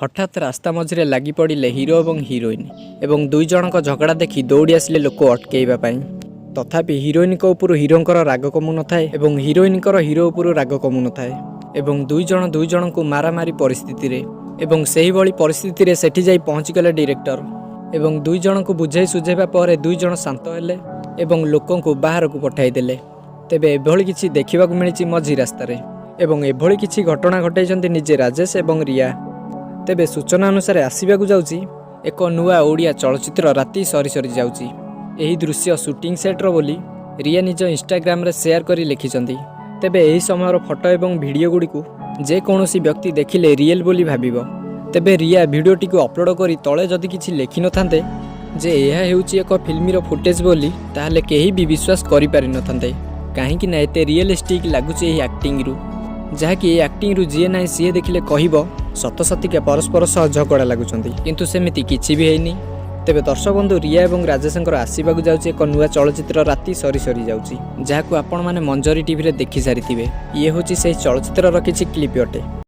ହଠାତ୍ ରାସ୍ତା ମଝିରେ ଲାଗି ପଡ଼ିଲେ ହିରୋ ଏବଂ ହିରୋଇନ୍ ଏବଂ ଦୁଇ ଜଣଙ୍କ ଝଗଡ଼ା ଦେଖି ଦୌଡ଼ି ଆସିଲେ ଲୋକ ଅଟକେଇବା ପାଇଁ। ତଥାପି ହିରୋଇନଙ୍କ ଉପରୁ ହିରୋଙ୍କର ରାଗ କମୁନଥାଏ ଏବଂ ହିରୋଇନଙ୍କର ହିରୋ ଉପରୁ ରାଗ କମୁନଥାଏ ଏବଂ ଦୁଇ ଜଣ ଦୁଇ ଜଣଙ୍କୁ ମାରାମାରି ପରିସ୍ଥିତିରେ ଏବଂ ସେହିଭଳି ପରିସ୍ଥିତିରେ ସେଠି ଯାଇ ପହଞ୍ଚିଗଲେ ଡିରେକ୍ଟର ଏବଂ ଦୁଇ ଜଣଙ୍କୁ ବୁଝାଇ ସୁଝାଇବା ପରେ ଦୁଇ ଜଣ ଶାନ୍ତ ହେଲେ ଏବଂ ଲୋକଙ୍କୁ ବାହାରକୁ ପଠାଇଦେଲେ। ତେବେ ଏଭଳି କିଛି ଦେଖିବାକୁ ମିଳିଛି ମଝି ରାସ୍ତାରେ ଏବଂ ଏଭଳି କିଛି ଘଟଣା ଘଟାଇଛନ୍ତି ନିଜେ ରାଜେଶ ଏବଂ ରିୟା। ତେବେ ସୂଚନା ଅନୁସାରେ ଆସିବାକୁ ଯାଉଛି ଏକ ନୂଆ ଓଡ଼ିଆ ଚଳଚ୍ଚିତ୍ର ରାତି ସରି ସରି ଯାଉଛି। ଏହି ଦୃଶ୍ୟ ସୁଟିଂ ସେଟ୍ର ବୋଲି ରିୟା ନିଜ ଇନଷ୍ଟାଗ୍ରାମରେ ସେୟାର କରି ଲେଖିଛନ୍ତି। ତେବେ ଏହି ସମୟର ଫଟୋ ଏବଂ ଭିଡ଼ିଓ ଗୁଡ଼ିକୁ ଯେକୌଣସି ବ୍ୟକ୍ତି ଦେଖିଲେ ରିଏଲ୍ ବୋଲି ଭାବିବ। ତେବେ ରିୟା ଭିଡ଼ିଓଟିକୁ ଅପଲୋଡ଼ କରି ତଳେ ଯଦି କିଛି ଲେଖିନଥାନ୍ତେ ଯେ ଏହା ହେଉଛି ଏକ ଫିଲ୍ମର ଫୁଟେଜ୍ ବୋଲି, ତାହେଲେ କେହି ବି ବିଶ୍ୱାସ କରିପାରିନଥାନ୍ତେ, କାହିଁକି ନା ଏତେ ରିଏଲିଷ୍ଟିକ୍ ଲାଗୁଛି ଏହି ଆକ୍ଟିଂରୁ, ଯାହାକି ଏହି ଆକ୍ଟିଂରୁ ଯିଏ ନାହିଁ ସିଏ ଦେଖିଲେ କହିବ ସତ ସତିକା ପରସ୍ପର ସହ ଝଗଡ଼ା ଲାଗୁଛନ୍ତି। କିନ୍ତୁ ସେମିତି କିଛି ବି ହେଇନି। ତେବେ ଦର୍ଶକ ବନ୍ଧୁ, ରିୟା ଏବଂ ରାଜେଶଙ୍କର ଆସିବାକୁ ଯାଉଛି ଏକ ନୂଆ ଚଳଚ୍ଚିତ୍ର ରାତି ସରି ସରି ଯାଉଛି, ଯାହାକୁ ଆପଣମାନେ ମଞ୍ଜରୀ ଟିଭିରେ ଦେଖି ସାରିଥିବେ। ଇଏ ହେଉଛି ସେହି ଚଳଚ୍ଚିତ୍ରର କିଛି କ୍ଲିପ୍ ଅଟେ।